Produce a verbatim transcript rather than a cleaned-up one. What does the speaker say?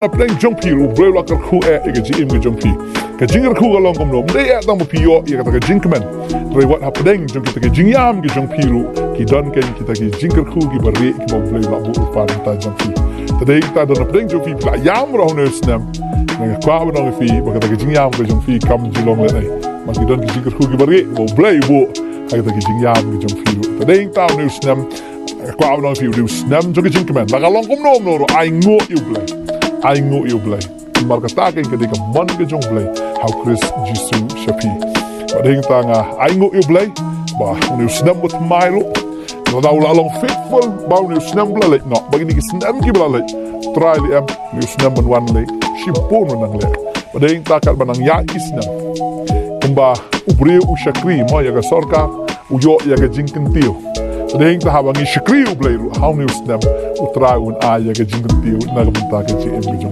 hapdeng jong phi ruh, U Blei u la kyrkhu eh ïa ka jingim ka jong phi. Ka jingkyrkhu ka long kumno? Ym dei eh tang ba phi ïoh ïa kata ka jingkmen. Hynrei wat hapdeng jong kita ki jingïam ki jong phi ruh, ki don kein kita ki jingkyrkhu kiba rieh kiba U Blei u la buh lypa na ka bynta jong phi. Te dei kata, don hapdeng jong phi, phi la ïam ruh ha une u snem. Nga kwah ban ong ïa phi ba kata ka jingïam ka jong phi kam ju long lehnoh. Namar ki don ki jingkyrkhu kiba rieh kiba U Blei u buh ha kita ki jingïam ki jong phi ruh. Te dei kata, une u snem, nga kwah ban ong ïa phi, u dei u snem jong ka jingkmen. La ka long kumno kumno ruh, ainguh ïa U Blei. Ainguh ïa U Blei. Namar kata kein ka dei ka mon ka jong U Blei ha U Khrist Jisu sha phi. Bad dei kata, nga ainguh ïa U Blei ba une u snem uba thymmai ruh, lada u la long faithful ba une u snem ba la leit noh, ba kine ki snem kiba la leit, U Trai leh em, une u snem ban wan leh shibun u nang leh. Bad dei kata, katba nang ïaid ki snem, kumba u briew u shakri mo ïa ka sorkar, u ïoh ïa ka jingkyntiew. Bad dei kata, haba ngi shakri U Blei ruh ha une u snem, U Trai un ai ïa ka jingkyntiew na ka bynta ka jingim ka jong